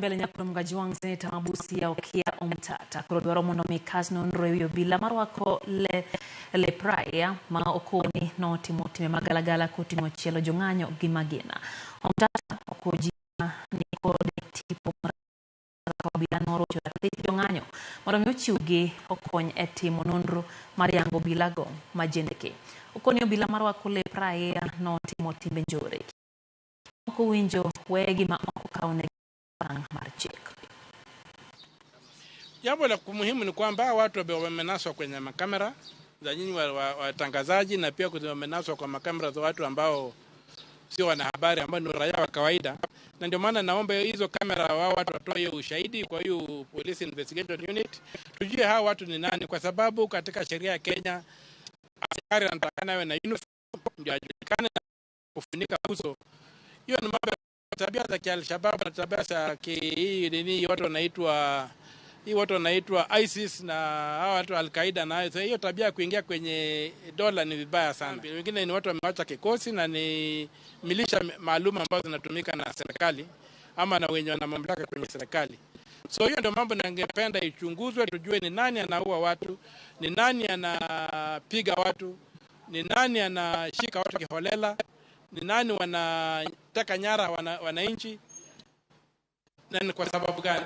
Mbele nyaka Kajwang', seneta ma Busia Okiya Omtata koro dwaro mondo mi kas nonro ewi obila marwako le lep raia ma okoni notimo timbe magalagala koting'o chielo jong'anyo gi magina. Omtata okoji ni kod tipo mar obila norocho ratich jong'anyo mondo mi ochiwgi okony e timo nonro mar yango obilago ma jendeke. Okoni obila marwako lep raia notimo timbe njore. Ok owinjo wegi ma ok okawnegi okang' mar chik. Jambo la muhimu ni kwamba watu wamenaswa kwenye makamera za nyinyi watangazaji wa na pia wamenaswa kwa makamera za watu ambao sio wanahabari, ambao ni raia wa kawaida, na ndio maana naomba hizo kamera wao watu watoe hiyo ushahidi kwa hiyo Police Investigation Unit, tujue hao watu ni nani, kwa sababu katika sheria ya Kenya askari anatakana awe na uniform ndio ajulikane na kufunika uso. Hiyo ni mambo ya tabia za kialshabab na tabia za hii nini, watu wanaitwa hii watu wanaitwa ISIS na hawa watu Al-Qaeda na so hiyo tabia ya kuingia kwenye dola ni vibaya sana. Wengine ni watu wamewacha kikosi na ni milisha maalum ambazo zinatumika na serikali ama na wenye wana mamlaka kwenye serikali. So hiyo ndio mambo ningependa ichunguzwe, tujue ni nani anaua watu, ni nani anapiga watu, ni nani anashika watu kiholela, ni nani wanateka nyara wananchi na ni kwa sababu gani.